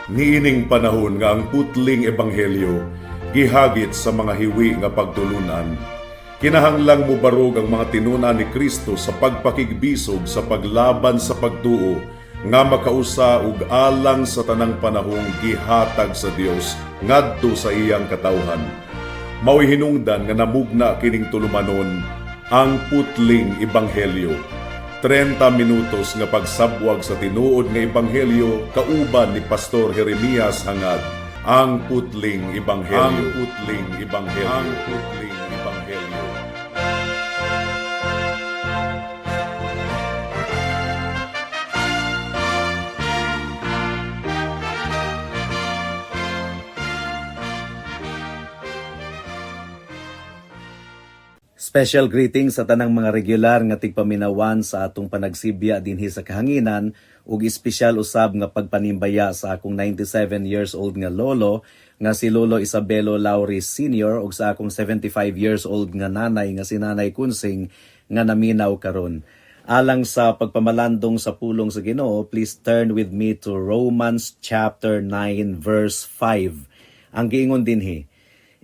Niining panahon nga ang putling ebanghelyo gihagit sa mga hiwi nga pagtulunan, kinahanglang mubarog ang mga tinun-an ni Kristo sa pagpakigbisog sa paglaban sa pagtuo nga makausa ug alang sa tanang panahong gihatag sa Dios ngadto sa iyang katawhan. Mao'y hinungdan nga namugna kining tulumanon, Ang Putling Ebanghelyo. 30 minutos nga pagsabwag sa tinuod nga ebanghelyo kauban ni Pastor Jeremias Hangad. Ang Putling Ebanghelyo. Ang Putling Ebanghelyo. Ang Putling Ebanghelyo. Special greetings sa tanang mga regular nga tigpaminawan sa atong panagsibya dinhi sa kahanginan ug espesyal usab nga pagpanimbaya sa akong 97 years old nga lolo nga si Lolo Isabelo Lauri Sr. ug sa akong 75 years old nga nanay nga si Nanay Kunsing nga naminaw karon. Alang sa pagpamalandong sa pulong sa Ginoo, please turn with me to Romans chapter 9 verse 5. Ang giingon dinhi,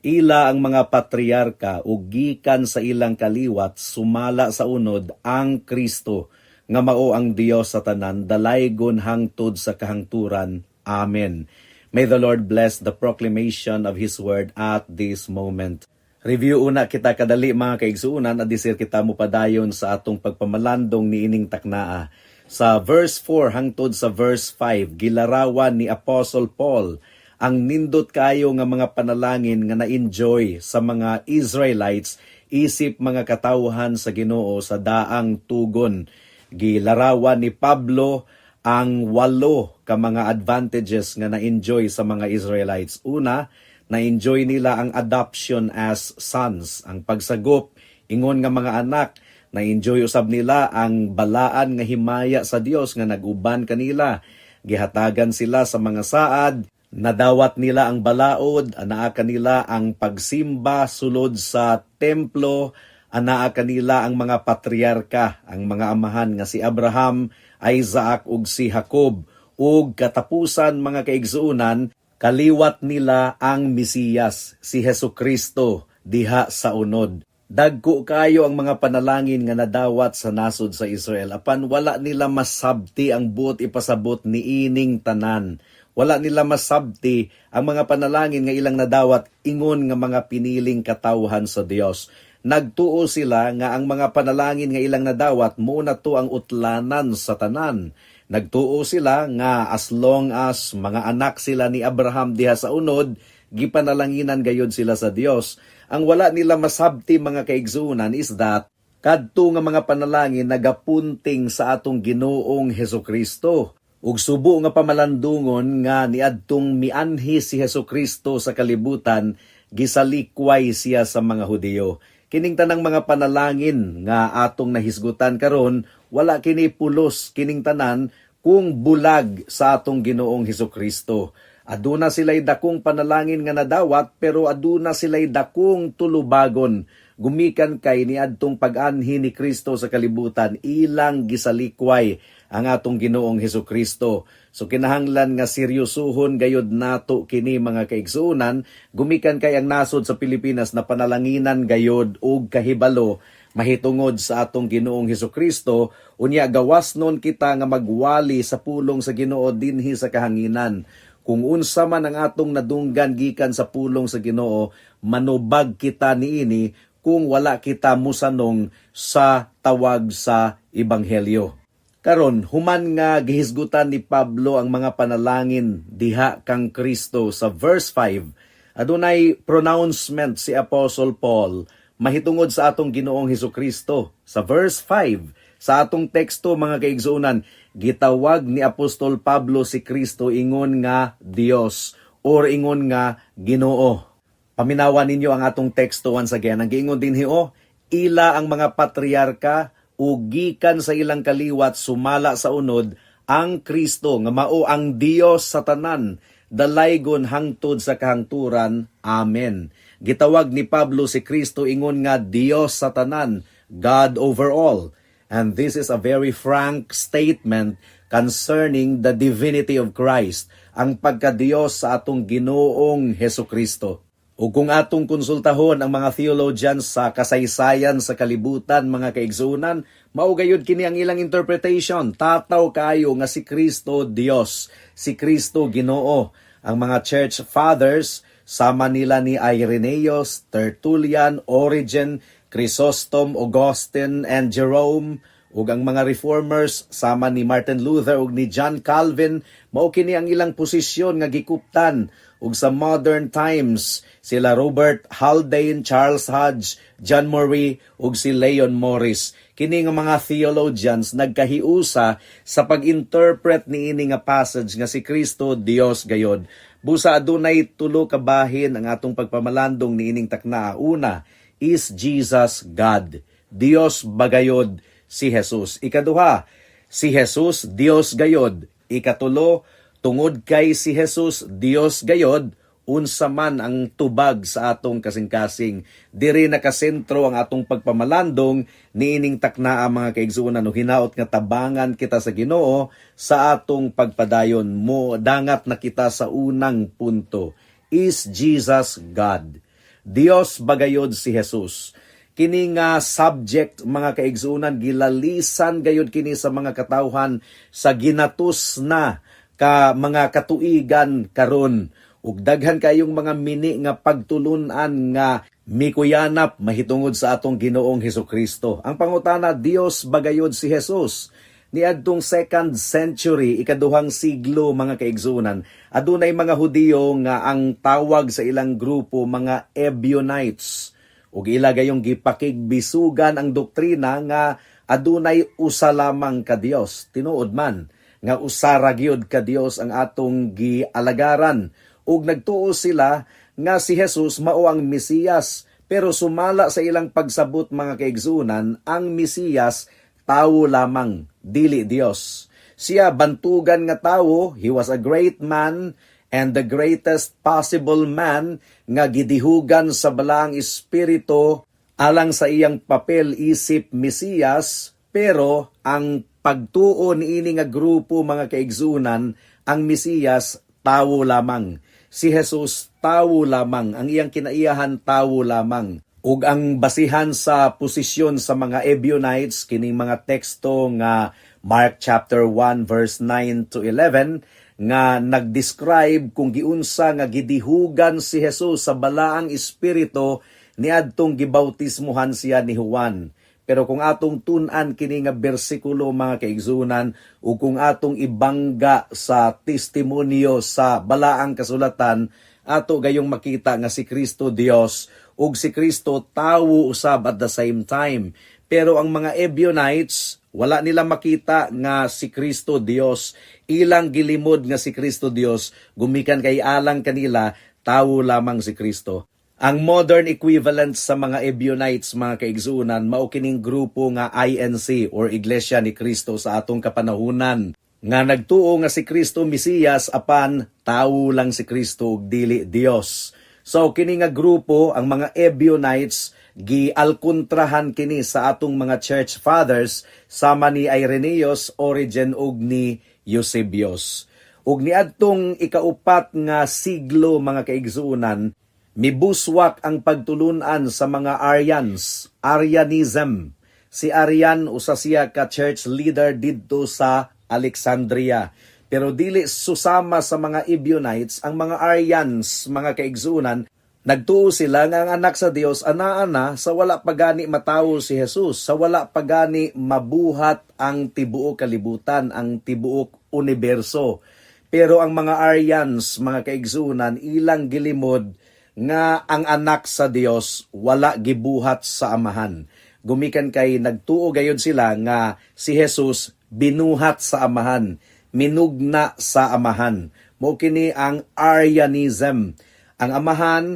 "Ila ang mga patriarka ug gikan sa ilang kaliwat sumala sa unod ang Kristo nga mao ang Dios sa tanan, dalaygon hangtod sa kahangturan. Amen." May the Lord bless the proclamation of His word at this moment. Review una kita kadali, mga kaigsuonan, adisir kita mo padayon sa atong pagpamalandong niining taknaa. Sa verse 4 hangtod sa verse 5, gilarawan ni Apostle Paul ang nindot kayo nga mga panalangin nga na-enjoy sa mga Israelites isip mga katawhan sa Ginoo sa daang tugon. Gilarawan ni Pablo ang walo ka mga advantages nga na-enjoy sa mga Israelites. Una, na-enjoy nila ang adoption as sons, ang pagsagop ingon nga mga anak. Na-enjoy usab nila ang balaan nga himaya sa Dios nga nag-uban kanila. Gihatagan sila sa mga saad, nadawat nila ang balaod, anaa kanila ang pagsimba sulod sa templo, anaa kanila ang mga patriarka, ang mga amahan nga si Abraham, Isaac ug si Jacob. Ug katapusan, mga kaigsuonan, kaliwat nila ang Mesiyas, si Hesus Kristo, diha sa unod. Dagko kayo ang mga panalangin nga nadawat sa nasod sa Israel apan wala nila masabti ang buot ipasabot ni ining tanan. Wala nila masabti ang mga panalangin nga ilang nadawat ingon nga mga piniling katawhan sa Dios. Nagtuo sila nga ang mga panalangin nga ilang nadawat mao na to ang utlanan sa tanan. Nagtuo sila nga as long as mga anak sila ni Abraham diha sa unod, gipanalanginan gayud sila sa Dios. Ang wala nila masabti, mga kaigsuonan, is that kadto nga mga panalangin nagapunting sa atong Ginoong Hesus Kristo. Ug subo nga pamalandungon nga niadtong mianhi si Hesus Kristo sa kalibutan, gisalikway siya sa mga Hudiyo. Kining tanang mga panalangin nga atong nahisgutan karon, wala kini pulos kining tanan kung bulag sa atong Ginoong Hesus Kristo. Aduna sila'y dakong panalangin nga nadawat pero aduna sila'y dakong tulubagon. Gumikan kay niadtong pag-anhi ni Kristo sa kalibutan, ilang gisalikway ang atong Ginoong Hesus Kristo. So kinahanglan nga seryosohon gayud nato kini, mga kaigsuonan, gumikan kay ang nasod sa Pilipinas na panalanginan gayud og kahibalo mahitungod sa atong Ginoong Hesus Kristo, unya gawas nun kita nga magwali sa pulong sa Ginoo dinhi sa kahanginan. Kung unsa man ang atong nadunggan gikan sa pulong sa Ginoo, manubag kita niini kung wala kita musanong sa tawag sa ebanghelyo. Karon, human nga gihisgutan ni Pablo ang mga panalangin diha kang Kristo sa verse 5, adunay pronouncement si Apostle Paul mahitungod sa atong Ginoong Hesus Kristo. Sa verse 5, sa atong teksto, mga kaigsuonan, gitawag ni Apostol Pablo si Kristo ingon nga Dios or ingon nga Ginoo. Paminawan ninyo ang atong teksto once again. Ang giingon dinhi oh, "Ila ang mga patriarka ug gikan sa ilang kaliwat sumala sa unod ang Kristo nga mao ang Dios sa tanan, dalaygon hangtod sa kahangturan. Amen." Gitawag ni Pablo si Kristo ingon nga Dios sa tanan, God over all. And this is a very frank statement concerning the divinity of Christ, ang pagka-Diyos sa atong Ginoong Heso Kristo. Ug kung atong konsultahon ang mga theologians sa kasaysayan sa kalibutan, mga kaigsuonan, mao gayud kini ang ilang interpretation. Tataw kayo nga si Kristo Dios, si Kristo Ginoo. Ang mga church fathers sama nila ni Irenaeus, Tertullian, Origen, Chrysostom, Augustine, and Jerome, ug ang mga reformers sama ni Martin Luther ug ni John Calvin, mao kini ang ilang posisyon nga gikuptan. Ug sa modern times, sila Robert Haldane, Charles Hodge, John Murray ug si Leon Morris. Kini nga mga theologians nagkahiusa sa pag-interpret niini nga passage nga si Kristo Dios gayod. Busa adunay tulo ka bahin ang atong pagpamalandong niining takna. Una, is Jesus God? Dios bagayod si Jesus? Ikaduha, si Jesus Dios gayod? Ikatulo, tungod kay si Jesus Dios gayod, unsa man ang tubag sa atong kasing-kasing? Diri nakasentro ang atong pagpamalandong niining taknaa, mga kaigsuonan, o hinaot nga tabangan kita sa Ginoo sa atong pagpadayon. Mo dangat na kita sa unang punto. Is Jesus God? Dios bagayod si Jesus? Kini nga subject, mga kaigsuonan, gilalisan gayud kini sa mga katawhan sa ginatos na ka mga katuigan karon, ug daghan kayong mga mini nga pagtulunan nga mikuyanap mahitungod sa atong Ginoong Hesukristo. Ang pangutana, Dios bagayod si Jesus? Niadtong second century, ikaduhang siglo, mga kaigsuonan, adunay mga Hudiyo nga ang tawag sa ilang grupo mga Ebionites. Ug ila gayong gipakigbisugan ang doktrina nga adunay usa lamang ka Dios. Tinuod man nga usa ra gyud ka Dios ang atong gialagaran. Ug nagtuo sila nga si Jesus mao ang Mesiyas. Pero sumala sa ilang pagsabot, mga kaigsuonan, ang Mesiyas tawo lamang, dili Dios. Siya bantugan nga tawo, he was a great man and the greatest possible man nga gidihugan sa Balaang Espiritu alang sa iyang papel isip Mesiyas, pero ang pagtuo niini nga grupo, mga kaigsuonan, ang Mesiyas tawo lamang. Si Jesus tawo lamang, ang iyang kinaiyahan tawo lamang. Ug ang basihan sa posisyon sa mga Ebionites kining mga teksto nga Mark chapter 1 verse 9 to 11 nga nag-describe kung giunsa nga gidihugan si Jesus sa Balaang Espiritu niadtong gibautismuhan siya ni Juan. Pero kung atong tun-an kini nga bersikulo, mga kaigsuonan, ug kung atong ibangga sa testimonyo sa Balaang Kasulatan, ato gayong makita nga si Kristo Dios ug si Kristo tawo usab at the same time. Pero ang mga Ebionites, wala nila makita nga si Kristo Dios. Ilang gilimod nga si Kristo Dios, gumikan kay alang kanila tawo lamang si Kristo. Ang modern equivalent sa mga Ebionites, mga kaigsuonan, mao kining grupo nga INC or Iglesia ni Cristo sa atong kapanahunan nga nagtuo nga si Kristo Mesiyas apan tawo lang si Kristo ug dili Dios. So kini nga grupo, ang mga Ebionites, gialkontrahan kini sa atong mga church fathers sama ni Irenaeus, Origen ug ni Eusebius. Ug niadtong ikaupat nga siglo, mga kaigsuonan, mibuswak ang pagtulunan sa mga Arians, Arianism. Si Arian, usa siya ka church leader didto sa Alexandria. Pero dili susama sa mga Ebionites, ang mga Arians, mga kaigsuonan, nagtuo sila nga ang anak sa Dios anaa na sa wala pa gani matawo si Jesus, sa wala pa gani mabuhat ang tibuok kalibutan, ang tibuok universo. Pero ang mga Arians, mga kaigsuonan, ilang gilimod nga ang anak sa Dios wala gibuhat sa Amahan. Gumikan kay nagtuo gayud sila nga si Jesus binuhat sa Amahan, minugna sa Amahan. Mao kini ang Arianism. Ang Amahan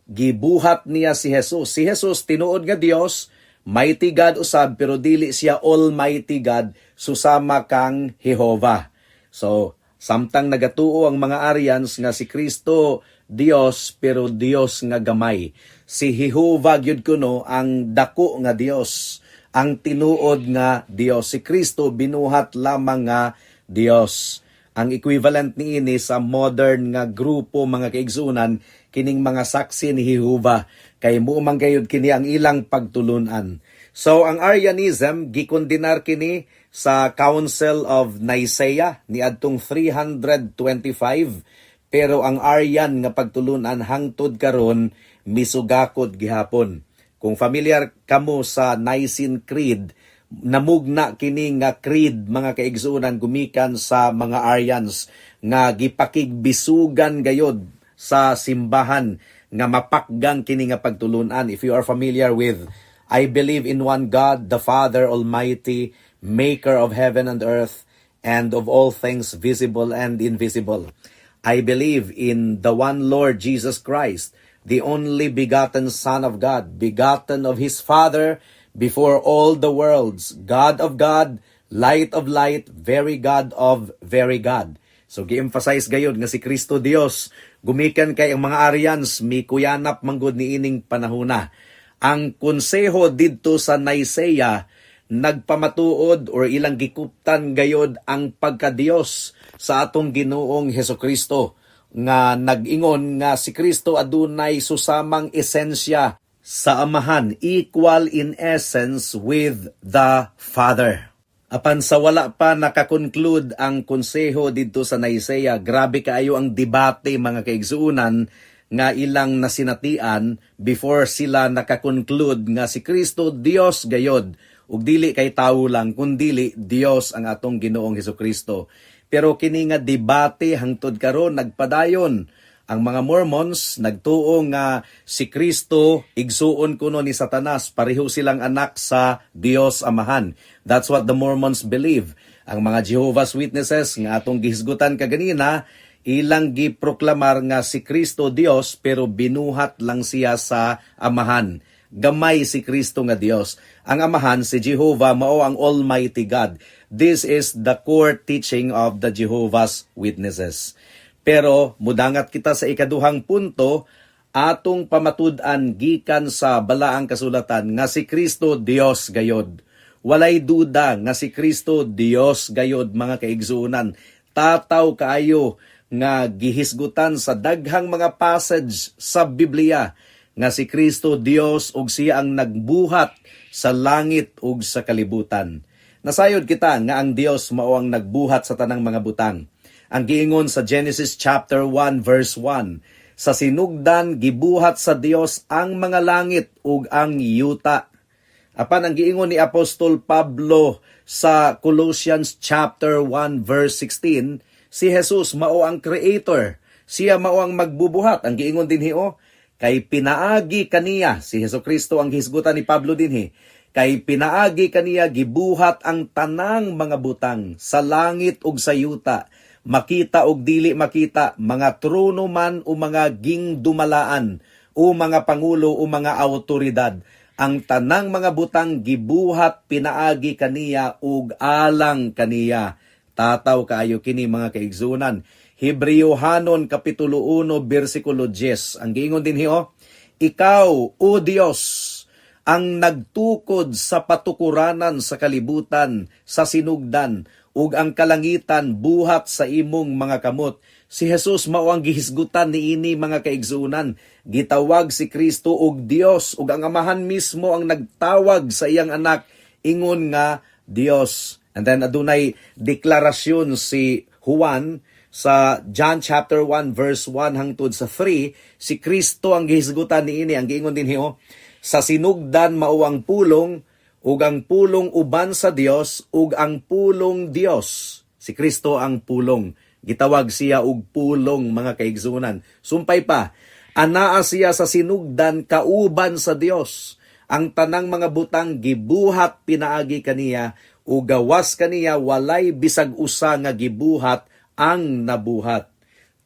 gibuhat niya si Jesus. Si Jesus tinuod nga Dios, mighty God usab, pero dili siya almighty God susama kang Jehova. So, samtang nagatuo ang mga Arians nga si Kristo Dios pero Dios nga gamay. Si Jehova gyud kuno ang dako nga Dios, ang tinuod nga Dios. Si Kristo binuhat lamang nga Dios. Ang equivalent niini sa modern nga grupo, mga kaigsunan, kining mga Saksi ni Jehova, kay mao man gayud kini ang ilang pagtulunan. So ang Arianism, gikondenar kini sa Council of Nicaea niadtong 325, pero ang Arian nga pagtulunan hangtod karon misugakod gihapon. Kung familiar kamo sa Nicene Creed, namugna kini nga creed, mga kaigsuonan, gumikan sa mga Arians nga gipakigbisugan gayod sa simbahan nga mapakgang kini nga pagtulunan. If you are familiar with "I believe in one God, the Father Almighty, maker of heaven and earth, and of all things visible and invisible. I believe in the one Lord Jesus Christ, the only begotten Son of God, begotten of His Father before all the worlds, God of God, light of light, very God of very God." So gi-emphasize gayod nga si Kristo Dios gumikan kay ang mga Arians mikuyanap manggod niining panahona. Ang konseho didto sa Nicaea nagpamatuod or ilang gikuptan gayod ang pagkadiyos sa atong Ginoong Hesukristo nga nag-ingon nga si Kristo adunay susamang esensya sa Amahan, equal in essence with the Father. Apan sa wala pa nakakonclude ang konseho didto sa Nicaea, grabe kaayo ang debate, mga kaigsuonan, nga ilang nasinatian before sila nakakonclude nga si Kristo Dios gayod ug dili kay tawo lang kundili Dios ang atong Ginoong Hesukristo. Pero kini nga debate hangtod karon nagpadayon. Ang mga Mormons nagtuo nga si Kristo igsuon kuno ni Satanas, pareho silang anak sa Dios Amahan. That's what the Mormons believe. Ang mga Jehovah's Witnesses nga atong gihisgutan kaganina, ilang giproklamar nga si Kristo Dios pero binuhat lang siya sa Amahan. Gamay si Kristo nga Dios. Ang Amahan, si Jehovah, mao ang Almighty God. This is the core teaching of the Jehovah's Witnesses. Pero mudangat kita sa ikaduhang punto, atong pamatud-an gikan sa Balaang Kasulatan nga si Kristo Dios gayod. Walay duda nga si Kristo Dios gayod, mga kaigsuonan. Tataw kaayo nga gihisgutan sa daghang mga passage sa Biblia nga si Kristo Dios ug siya ang nagbuhat sa langit ug sa kalibutan. Nasayod kita nga ang Dios mao ang nagbuhat sa tanang mga butang. Ang giingon sa Genesis chapter 1 verse 1, sa sinugdan gibuhat sa Dios ang mga langit ug ang yuta. Apan ang giingon ni Apostol Pablo sa Colossians chapter 1 verse 16, si Jesus mao ang creator. Siya mao ang magbubuhat. Ang giingon dinhi oh, kay pinaagi kaniya, si Jesu Kristo ang hisgutan ni Pablo dinhi, kay pinaagi kaniya gibuhat ang tanang mga butang sa langit ug sa yuta, makita ug dili makita, mga trono man o mga gingdumalaan o mga pangulo o mga awtoridad. Ang tanang mga butang gibuhat pinaagi kaniya ug alang kaniya. Tataw kaayo kini, mga kaigsuonan. Hebreohanon kapitulo 1 bersikulo 10. Ang giingon dinhi oh, "Ikaw, O Dios, ang nagtukod sa patukuranan sa kalibutan sa sinugdan, ug ang kalangitan buhat sa imong mga kamot." Si Jesus mao ang gihisgutan niini, mga kaigsuonan. Gitawag si Kristo og Dios ug ang Amahan mismo ang nagtawag sa iyang anak ingon nga Dios. And then adunay deklarasyon si Juan sa John chapter 1 verse 1 hangtod sa 3, si Kristo ang gihisgutan niini. Ang giingon dinhi oh, "Sa sinugdan mao ang Pulong, ug ang Pulong uban sa Dios, ug ang Pulong Dios." Si Kristo ang Pulong. Gitawag siya og Pulong, mga kaigsuonan. Sumpay pa, "Anaa siya sa sinugdan kauban sa Dios. Ang tanang mga butang gibuhat pinaagi kaniya, ug gawas kaniya walay bisag usa nga gibuhat ang nabuhat."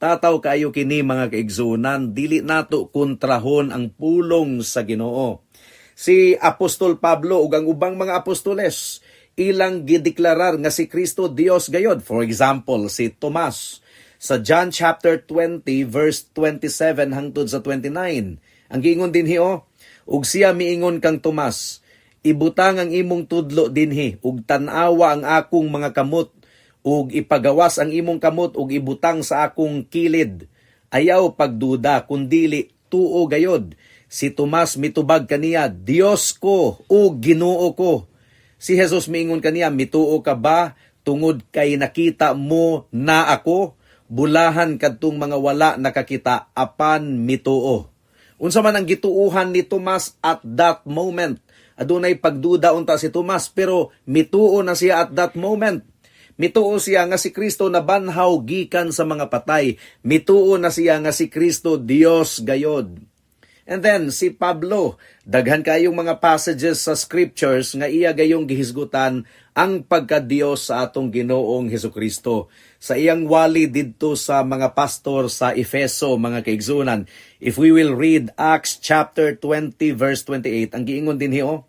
Tataw kaayo kini, mga kaigsuonan, dili nato kontrahon ang pulong sa Ginoo. Si Apostol Pablo ug ang ubang mga apostoles, ilang gideklarar nga si Kristo Dios gayod. For example, si Tomas sa John chapter 20 verse 27 hangtod sa 29. Ang giingon dinhi oh, "Ug siya miingon kang Tomas, 'Ibutang ang imong tudlo dinhi ug tan-awa ang akong mga kamot. Ug ipagawas ang imong kamot ug ibutang sa akong kilid. Ayaw pagduda, kundili tuo gayod." Si Tomas mitubag kaniya, "Dios ko ug Ginoo ko." Si Jesus miingon kaniya, "Mituo ka ba tungod kay nakita mo na ako? Bulahan kadtong mga wala nakakita apan mituo." Unsa man ang gituuhan ni Tomas at that moment? Adunay pagduda unta si Tomas, pero mituo na siya at that moment. Mituo siya nga si Kristo nabanhaw gikan sa mga patay. Mituo na siya nga si Kristo Dios gayod. And then si Pablo, daghan kayong mga passages sa scriptures nga iya gayong gihisgutan ang pagka-Dios sa atong Ginoong Hesukristo. Sa iyang wali didto sa mga pastor sa Efeso, mga kaigsunan, if we will read Acts chapter 20 verse 28, ang giingon dinhi oh,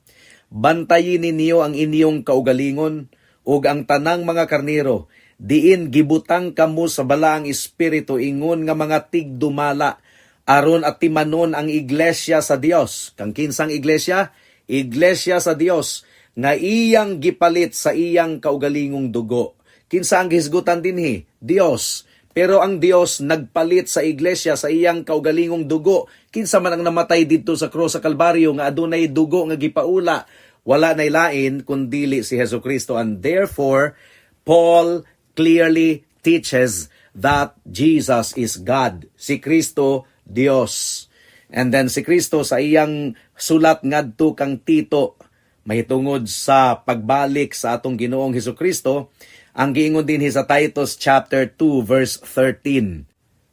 "Bantayi ninyo ang inyong kaugalingon ug ang tanang mga karnero diin gibutang kamo sa Balaang Espiritu ingon nga mga tigdumala aron atimanon ang iglesia sa Dios." Kang kinsang iglesia? Iglesia sa Dios nga iyang gipalit sa iyang kaugalingong dugo. Kinsa ang gihisgutan dinhi? Dios. Pero ang Dios nagpalit sa iglesia sa iyang kaugalingong dugo. Kinsa man ang namatay didto sa krus sa Kalbaryo nga adunay dugo nga gipaula? Wala nay lain kundili si Hesus Kristo. And therefore, Paul clearly teaches that Jesus is God. Si Kristo Dios. And then si Kristo, sa iyang sulat ngadto kang Tito mahitungod sa pagbalik sa atong Ginoong Hesus Kristo, ang giingon dinhi sa Titus chapter 2 verse 13,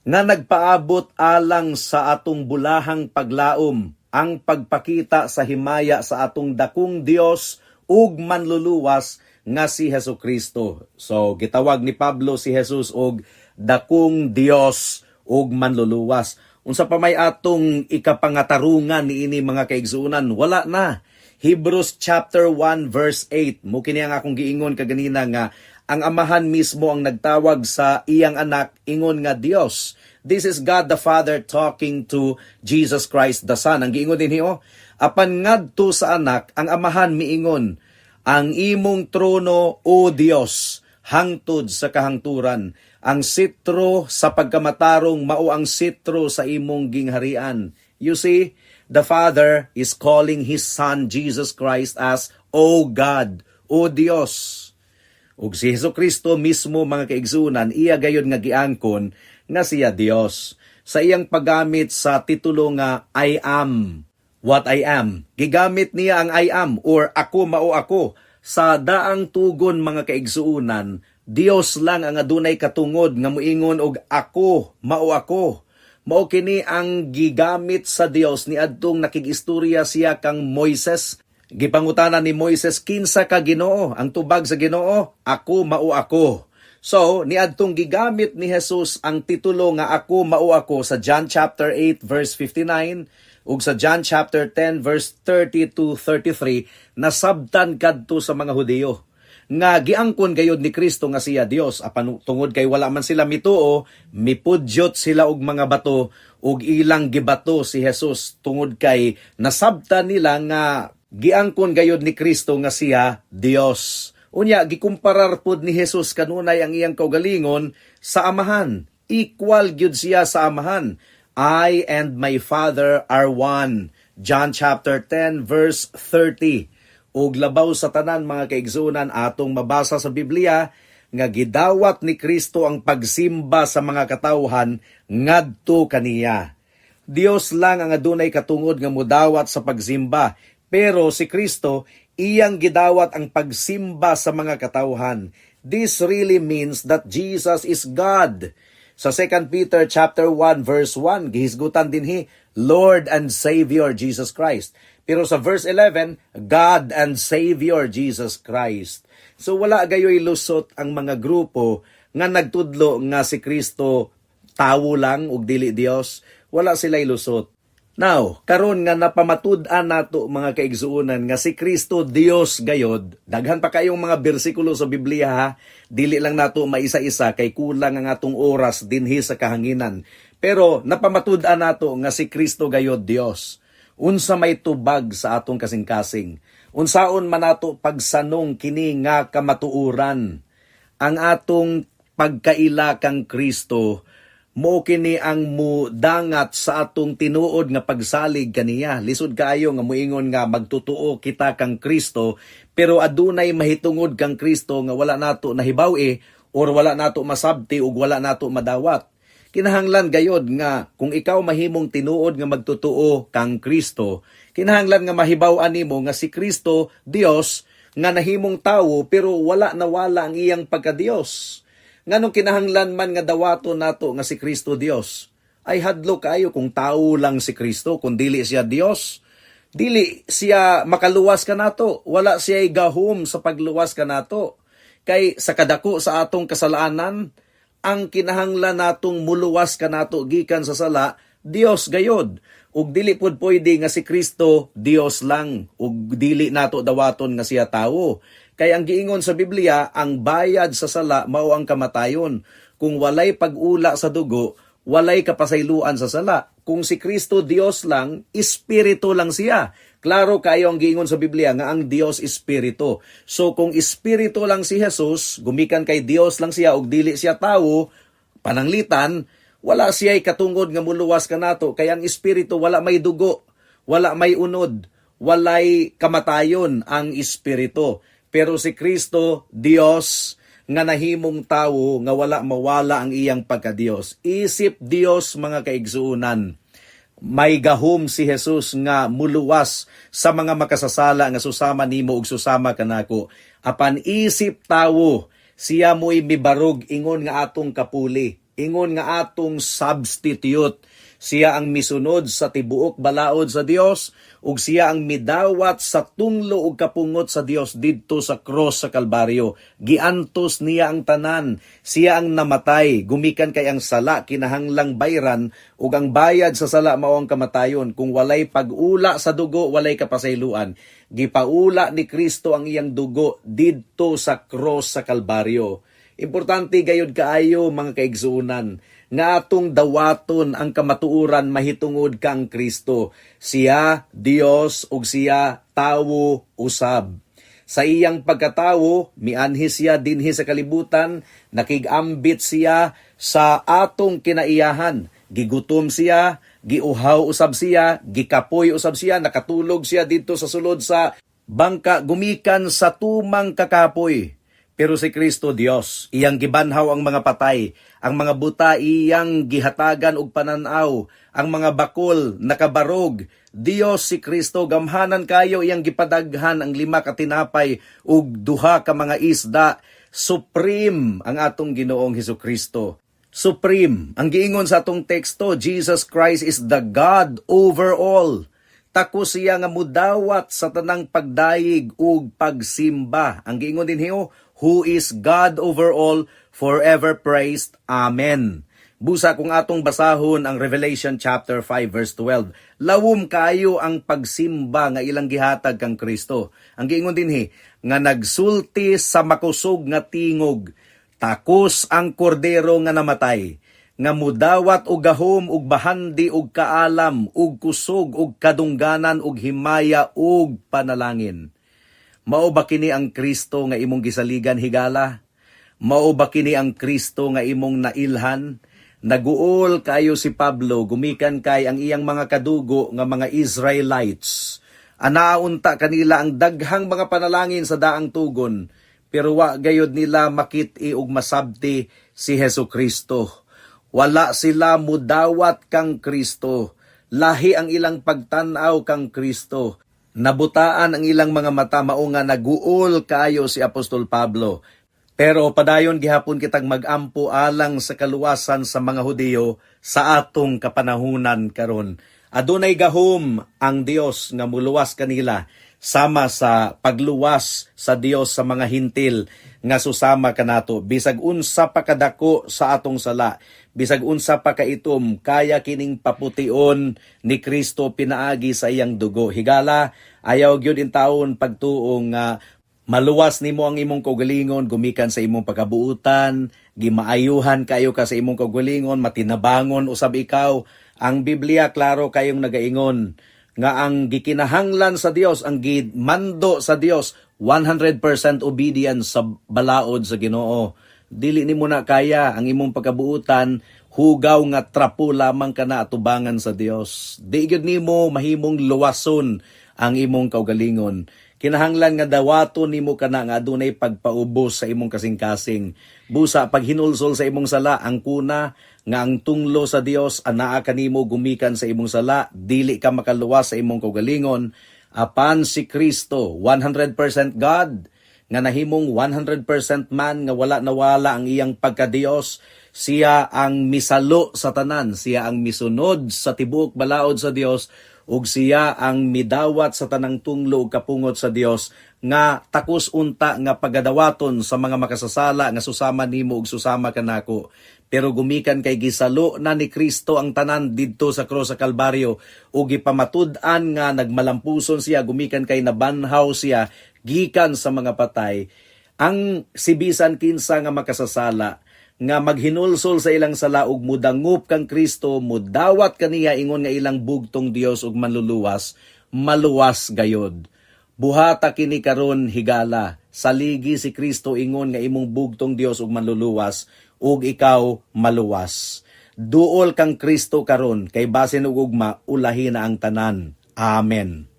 nga nagpaabot alang sa atong bulahang paglaom ang pagpakita sa himaya sa atong dakong Dios ug manluluwas nga si Hesus Kristo. So gitawag ni Pablo si Jesus og dakong Dios ug manluluwas. Unsa pa may atong ikapangatarungan niini, mga kaigsuonan? Wala na. Hebrews chapter 1 verse 8. Mao kini ang akong giingon kaganina nga ang Amahan mismo ang nagtawag sa iyang anak ingon nga Dios. This is God the Father talking to Jesus Christ the Son. Ang giingon dinhi oh, "Apan ngadto sa anak, ang Amahan miingon, 'Ang imong trono, O Dios, hangtod sa kahangturan. Ang sitro sa pagkamatarong mao ang sitro sa imong gingharian.'" You see, the Father is calling His Son Jesus Christ as O God, O Dios. Ug si Hesus Kristo mismo, mga kaigsunan, iya gayod nga giangkon nga siya Dios. Sa iyang paggamit sa titulo nga "I am what I am." Gigamit niya ang "I am" or "Ako mao ako." Sa daang tugon, mga kaigsuunan, Dios lang ang adunay katungod nga muingon og "Ako mao ako." Mao kini ang gigamit sa Dios niadtong nakig-istorya siya kang Moises. Gipangutana ni Moises, "Kinsa ka, Ginoo?" Ang tubag sa Ginoo, "Ako mao ako." So, niadtong gigamit ni Jesus ang titulo nga "Ako mao ako" sa John chapter 8 verse 59 ug sa John chapter 10 verse 30 to 33, nasabtan kadto sa mga Hudiyo nga giangkon gayod ni Kristo nga siya Dios. Apan tungod kay wala man sila mituo, mipudyot sila og mga bato ug ilang gibato si Jesus tungod kay nasabtan nila nga giangkon gayod ni Kristo nga siya Dios. Unya gikumparar pud ni Jesus kanunay ang iyang kaugalingon sa Amahan. Equal gyud siya sa Amahan. "I and my Father are one." John chapter 10 verse 30. Ug labaw sa tanan, mga kaigsunan, atong mabasa sa Biblia nga gidawat ni Kristo ang pagsimba sa mga katawhan ngadto kaniya. Dios lang ang adunay katungod nga mudawat sa pagsimba. Pero si Kristo, iyang gidawat ang pagsimba sa mga katawhan. This really means that Jesus is God. Sa 2 Peter chapter 1 verse 1, gihisgutan dinhi Lord and Savior Jesus Christ. Pero sa verse 11, God and Savior Jesus Christ. So wala gayoy lusot ang mga grupo nga nagtudlo nga si Kristo tawo lang ug dili Dios. Wala sila'y lusot. Now, karon nga napamatud-an nato, mga kaigsuonan, nga si Kristo Dios gayod, daghan pa kayong mga bersikulo sa Biblia ha, dili lang nato maisa-isa kay kulang ang atong oras dinhi sa kahanginan. Pero napamatud-an nato nga si Kristo gayod Dios. Unsa may tubag sa atong kasing-kasing? Unsaon man nato pagsanong kini nga kamatuoran? Ang atong pagkaila kang Kristo mo kini ang mudangat sa atong tinuod nga pagsalig kaniya. Lisod kaayo nga muingon nga magtutuo kita kang Kristo, pero adunay mahitungod kang Kristo nga wala nato nahibaw-i or wala nato masabti ug wala nato madawat. Kinahanglan gayod nga kung ikaw mahimong tinuod nga magtutuo kang Kristo, kinahanglan nga mahibaw-an nimo nga si Kristo Dios nga nahimong tawo, pero wala nawala ang iyang pagka-Dios. Nganong kinahanglan man nga dawaton nato nga si Kristo Dios? Ay, hadlo kaayo kung tawo lang si Kristo, kung dili siya Dios. Dili siya makaluwas kanato. Wala siya gahom sa pagluwas kanato. Kay sa kadako sa atong kasalanan, ang kinahanglan natong muluwas kanato gikan sa sala, Dios gayod. Ug dili pud pwede nga si Kristo Dios lang ug dili nato dawaton nga siya tawo. Kay ang giingon sa Biblia, ang bayad sa sala mao ang kamatayon. Kung walay pag-ula sa dugo, walay kapasayloan sa sala. Kung si Kristo Dios lang, espiritu lang siya. Klaro kayo ang giingon sa Biblia nga ang Dios espiritu. So kung espiritu lang si Jesus, gumikan kay Dios lang siya ug dili siya tawo, pananglitan, wala siya katungod nga muluwas kanato, kay ang espiritu wala may dugo, wala may unod, walay kamatayon ang espiritu. Pero si Kristo, Dios nga nahimong tawo nga wala mawala ang iyang pagka-Dios. Isip Dios, mga kaigsuonan, may gahom si Jesus nga muluwas sa mga makasasala nga susama nimo ug susama kanako. Apan isip tawo, siya mo'y mibarog ingon nga atong kapuli, ingon nga atong substitute. Siya ang misunod sa tibuok balaod sa Dios ug siya ang midawat sa tunglo ug kapungot sa Dios didto sa cross sa Kalbaryo. Giantos niya ang tanan. Siya ang namatay gumikan kay ang sala kinahanglang bayran ug ang bayad sa sala mao ang kamatayon. Kung walay pag-ula sa dugo, walay kapasayloan. Gipaula ni Kristo ang iyang dugo didto sa cross sa Kalbaryo. Importante gayud kaayo, mga kaigsuonan, nga atong dawaton ang kamatuoran mahitungod kang Kristo. Siya Dios ug siya tawo usab. Sa iyang pagkatawo, mianhi siya dinhi sa kalibutan, nakig-ambit siya sa atong kinaiyahan. Gigutom siya, giuhaw usab siya, gikapoy usab siya, nakatulog siya didto sa sulod sa bangka gumikan sa tumang kakapoy. Pero si Kristo Dios, iyang gibanhaw ang mga patay, ang mga buta iyang gihatagan og pananaw, ang mga bakol nakabarog. Dios si Kristo, gamhanan kayo, iyang gipadaghan ang lima ka tinapay ug duha ka mga isda. Supreme ang atong Ginoong Hesus Kristo. Supreme. Ang giingon sa atong teksto, Jesus Christ is the God over all. Takos siya nga mudawat sa tanang pagdayeg ug pagsimba. Ang giingon dinhi, oh, who is God over all, forever praised. Amen. Busa kung atong basahon ang Revelation chapter 5 verse 12, lawom kayo ang pagsimba nga ilang gihatag kang Kristo. Ang giingon dinhi nga nagsulti sa makusog nga tingog, takos ang kordero nga namatay nga mudawat og gahom ug bahandi ug kaalam ug kusog ug kadungganan ug himaya ug panalangin. Mao ba kini ang Kristo nga imong gisaligan, higala? Mao ba kini ang Kristo nga imong nailhan? Naguol kayo si Pablo gumikan kay ang iyang mga kadugo nga mga Israelites. Anaa unta kanila ang daghang mga panalangin sa daang tugon, pero wa gayod nila makit-i ug masabti si Hesus Kristo. Wala sila mudawat kang Kristo. Lahi ang ilang pagtan-aw kang Kristo. Nabutaan ang ilang mga mata, mao nga naguol kaayo si Apostol Pablo. Pero padayon gihapon kitang magampo alang sa kaluwasan sa mga Hudiyo sa atong kapanahunan karon. Adunay gahom ang Dios nga muluwas kanila sama sa pagluwas sa Dios sa mga Hintil nga susama kanato. Bisag unsa pa kadako sa atong sala, bisag unsa pa kaitom, kaya kining papution ni Kristo pinaagi sa iyang dugo. Higala, ayaw gyud intawon pagtuo nga maluwas nimo ang imong kaugalingon gumikan sa imong pagkabuutan, gimaayuhan kayo ka sa imong kaugalingon, matinabangon usab ikaw. Ang Biblia klaro kayong nagaingon nga ang gikinahanglan sa Dios, ang gimando sa Dios, 100% obedience sa balaod sa Ginoo. Dili nimo na kaya ang imong pagkabuutan, hugaw nga trapo lamang kana atubangan sa Dios. Di gyud nimo mahimong luwason ang imong kaugalingon. Kinahanglan nga dawaton nimo kana nga adunay pagpaubos sa imong kasing-kasing. Busa paghinulsol sa imong sala ang kuna nga ang tunglo sa Dios anaa kanimo gumikan sa imong sala, dili ka makaluwas sa imong kaugalingon. Apan si Kristo, 100% God, nga nahimong 100% man nga wala nawala ang iyang pagkadiyos, siya ang misalo sa tanan, siya ang misunod sa tibuok balaod sa Dios, ug siya ang midawat sa tanang tunglo ug kapungot sa Dios nga takos unta nga pagadawaton sa mga makasasala nga susama nimo ug susama kanako. Pero gumikan kay gisalo na ni Kristo ang tanan didto sa krus sa Kalbaryo ug gipamatud-an nga nagmalampuson siya gumikan kay nabanhaw siya gikan sa mga patay. Ang sibisan kinsa nga makasasala nga maghinulsol sa ilang sala ug mudangup kang Kristo, mudawat kaniya ingon nga ilang bugtong Dios ug manluluwas, maluwas gayod. Buhata kini karon higala, saligi si Kristo ingon nga imong bugtong Dios ug manluluwas, ug ikaw maluwas. Duol kang Kristo karon kay basin og ugma ulahi na ang tanan. Amen.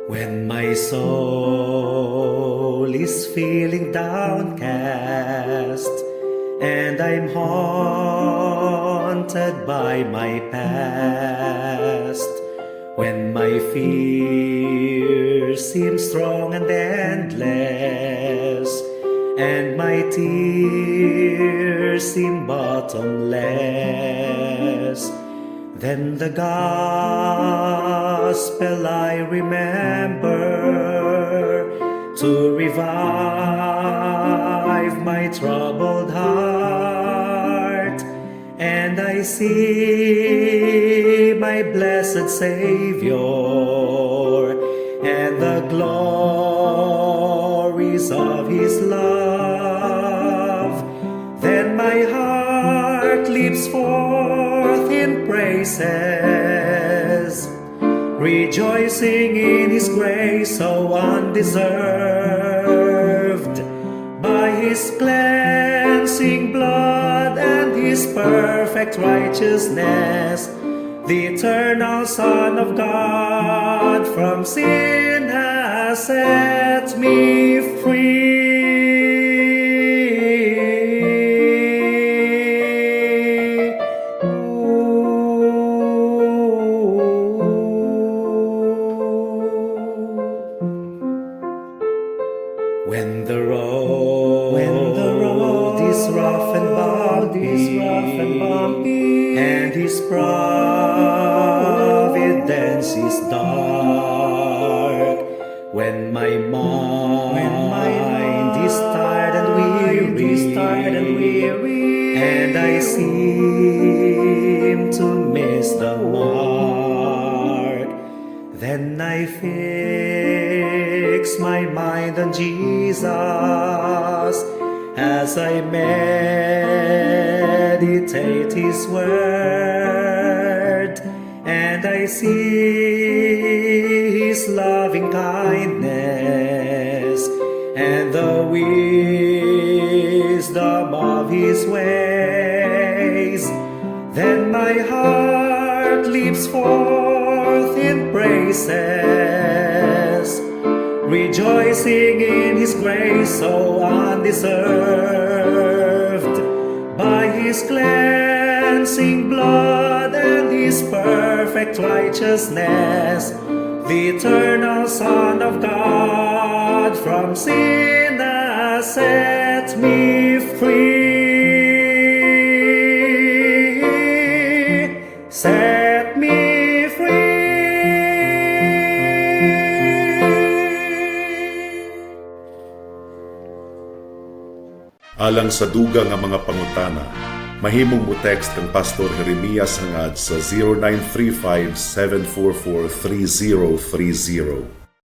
When my soul is feeling downcast and I'm haunted by my past, when my fears seem strong and endless, and my tears seem bottomless, then the gospel I remember to revive my troubled heart, and I see my blessed Savior and the glories of His love. Then my heart leaps forth in praises, rejoicing in His grace so undeserved. By His cleansing blood and His perfect righteousness, the eternal Son of God from sin has set me free. When the road is rough and bumpy, is rough and bumpy, and His providence is dark, when my mind is tired and weary, is tired and weary, and I seem to miss the mark, then I fix my mind on Jesus as I meditate His word, and I see His loving kindness and the wisdom of His ways. Then my heart leaps forth in praises, rejoicing in His grace so undeserved. By His cleansing blood and His perfect righteousness, the eternal Son of God from sin has set me free. Set me free. Alang sa dugang nga mga pangutana, mahimong mo text kang Pastor Jeremias Hangad sa 0935 744 3030.